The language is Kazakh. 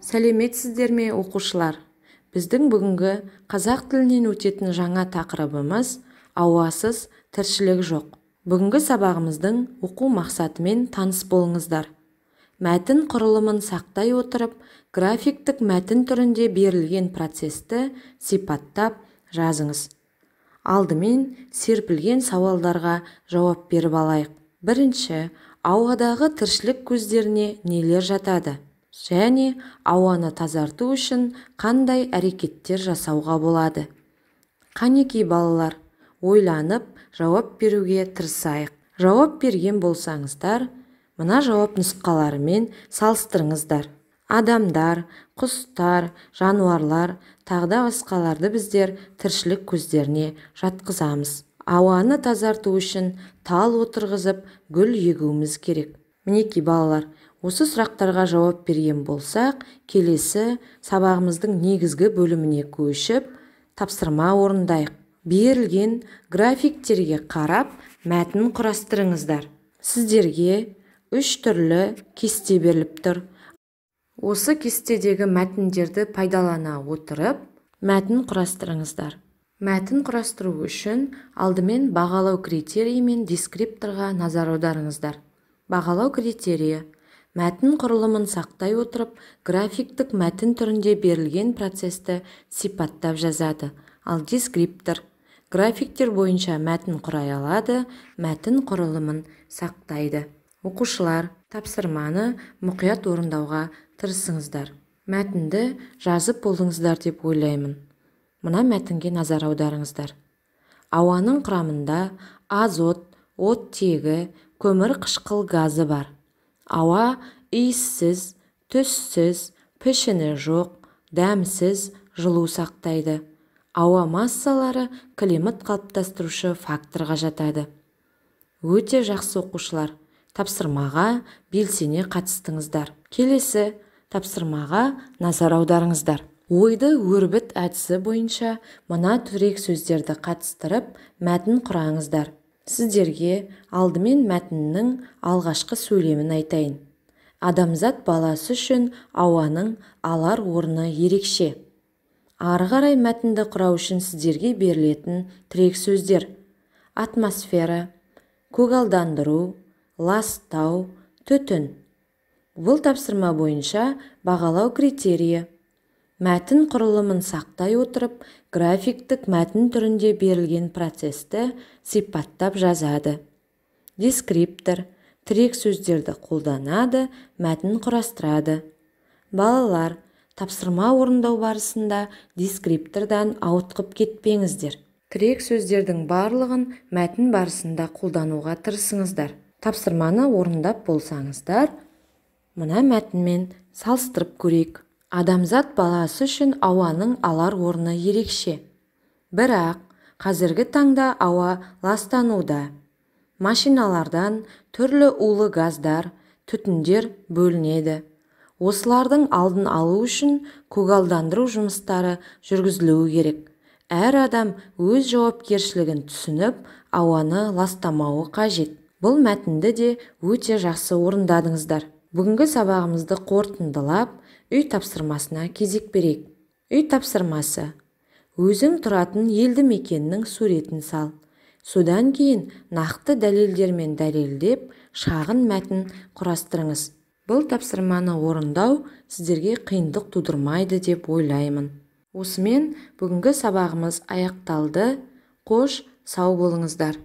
Сәлеметсіздер ме, оқушылар? Біздің бүгінгі қазақ тілінен өтетін жаңа тақырыбымыз ауасыз тіршілік жоқ. Бүгінгі сабағымыздың оқу мақсатымен таныс болыңыздар. Мәтін құрылымын сақтай отырып, графиктік мәтін түрінде берілген процесті сипаттап жазыңыз. Алдымен серпілген сауалдарға жауап беріп алайық. Бірінші, ауадағы тіршілік көздеріне нелер жатады? Және ауаны тазарту үшін қандай әрекеттер жасауға болады? Қанекей балалар, ойланып жауап беруге тырысайық. Жауап берген болсаңыздар, мына жауап нұсқаларымен салыстырыңыздар. Адамдар, құстар, жануарлар, тағы да басқаларды біздер тіршілік көздеріне жатқызамыз. Ауаны тазарту үшін тал отырғызып, гүл егуіміз керек. Мінекей балалар, осы сұрақтарға жауап берген болсақ, келесі сабағымыздың негізгі бөліміне көшіп, тапсырма орындайық. Берілген графиктерге қарап, мәтін құрастырыңыздар. Сіздерге 3 түрлі кесте беріліп тұр. Осы кестедегі мәтіндерді пайдалана отырып, мәтін құрастырыңыздар. Мәтін құрастыру үшін алдымен бағалау критерийі мен дескрипторға назар аударыңыздар. Бағалау критерийі: мәтін құрылымын сақтай отырып, графиктік мәтін түрінде берілген процесті сипаттап жазады. Ал дескриптор графиктер бойынша мәтін құрай алады, мәтін құрылымын сақтайды. Оқушылар, тапсырманы мұқият орындауға тырысыңыздар. Мәтінді жазып болдыңыздар деп ойлаймын. Мына мәтінге назар аударыңыздар. Ауаның құрамында азот, оттегі, көмір қышқыл газы бар. Ауа иіссіз, түссіз, пішіні жоқ, дәмсіз жылу сақтайды. Ауа массалары климат қалыптастырушы факторға жатады. Өте жақсы оқушылар, тапсырмаға белсене қатыстыңыздар. Келесі тапсырмаға назар аударыңыздар. Ойды өрбіт әдісі бойынша мына тірек сөздерді қатыстырып, мәтін құраңыздар. Сіздерге алдымен мәтіннің алғашқы сөйлемін айтайын. Адамзат баласы үшін ауаның алар орны ерекше. Ары қарай мәтінді құрау үшін сіздерге берілетін тірек сөздер: атмосфера, көгалдандыру, ластау, түтін. Бұл тапсырма бойынша бағалау критерийі: мәтін құрылымын сақтай отырып, графиктік мәтін түрінде берілген процесті сипаттап жазады. Дескриптор тірек сөздерді қолданады, мәтін құрастырады. Балалар, тапсырма орындау барысында дескриптордан ауытқып кетпеңіздер. Тірек сөздердің барлығын мәтін барысында қолдануға тырысыңыздар. Тапсырманы орындап болсаңыздар, мына мәтінмен салыстырып көрейік. Адамзат баласы үшін ауаның алар орны ерекше. Бірақ қазіргі таңда ауа ластануда. Машиналардан түрлі улы газдар, түтіндер бөлінеді. Осылардың алдын алу үшін көгалдандыру жұмыстары жүргізілуі керек. Әр адам өз жауапкершілігін түсініп, ауаны ластамауы қажет. Бұл мәтінді де өте жақсы орындадыңыздар. Бүгінгі сабағымызды қорытындылап, үй тапсырмасына кезек берейік. Үй тапсырмасы: өзің тұратын елді мекеннің суретін сал. Содан кейін нақты дәлелдермен дәлелдеп, шағын мәтін құрастырыңыз. Бұл тапсырманы орындау сіздерге қиындық тудырмайды деп ойлаймын. Осымен бүгінгі сабағымыз аяқталды. Қош, сау болыңыздар.